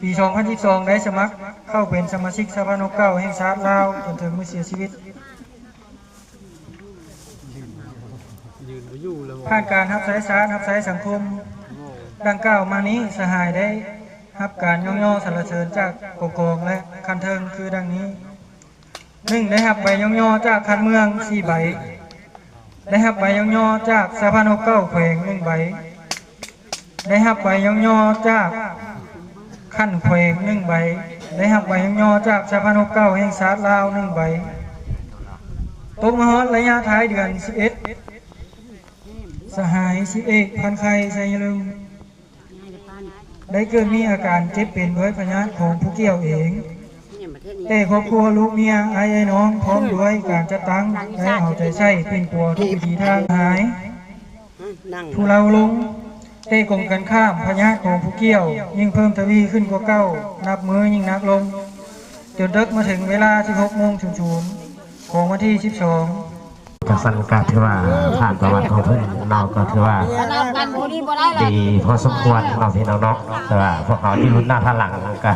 ປີສອງພັນສິບສອງ ໄດ້ສະໝັກເຂົ້າເປັນສະມາຊິກສະພານົກເກົ້າແຫ່ງຊາດລາວ ຈົນເຖິງມື້ເສຍຊີວິດ. ຜ່ານການຮັບໃຊ້ຊາດ ຮັບໃຊ້ສັງຄົມ ດັ່ງກ່າວມານີ້ ສະຫາຍໄດ້ຮັບການຍ້ອງຍໍສັນລະເສີນຈາກກອງກອງ ແລະ ຂັ້ນເທິງຄືດັ່ງນີ້. ໜຶ່ງ ໄດ້ຮັບໃບຍ້ອງຍໍຈາກຂັ້ນເມືອງສີ່ໃບ, ໄດ້ຮັບໃບຍ້ອງຍໍຈາກສະພານົກເກົ້າແຂວງໜຶ່ງໃບ, ໄດ້ຮັບໃບຍ້ອງຍໍຈາກຂັ້ນແຂວງໜຶ່ງໃບ, ໄດ້ຮັບໃບຍ້ອງຍໍຈາກສະພານົກເກົ້າແຫ່ງຊາດລາວໜຶ່ງໃບ. ຕົກມາຮອດໄລຍະທ້າຍເດືອນສິບເອັດ ສະຫາຍສິບເອກ ພັນໄຄ ໄຊຍະລຶງ ໄດ້ເກີດມີອາການເຈັບເປັນດ້ວຍພະຍາດຂອງຜູ້ກ່ຽວເອງ, ແຕ່ຄອບຄົວລູກເມຍ ອ້າຍເອື້ອຍນ້ອງ ພ້ອມດ້ວຍການຈັດຕັ້ງ ໄດ້ເອົາໃຈໃສ່ປິ່ນປົວທຸກວິທີທາງຫາຍທຸເລົາລົງ, ແຕ່ກົງກັນຂ້າມ ພະຍາດຂອງຜູ້ກ່ຽວຍິ່ງເພີ່ມທະວີຂຶ້ນກວ່າເກົ່າ, ນັບມື້ຍິ່ງໜັກລົງ, ຈົນເດິກມາເຖິງເວລາສິບຫົກໂມງສູນຂອງວັນທີສິບສອງ ຈັ່ງຊັ້ນກໍຖືວ່າຜ່ານປະຫວັດຂອງເພິ່ນເນາະ ກໍຖືວ່າດີພໍສົມຄວນເນາະພີ່ນ້ອງເນາະ ແຕ່ວ່າພວກເຮົາທີ່ລຸ້ນໜ້າພາຍຫຼັງກໍ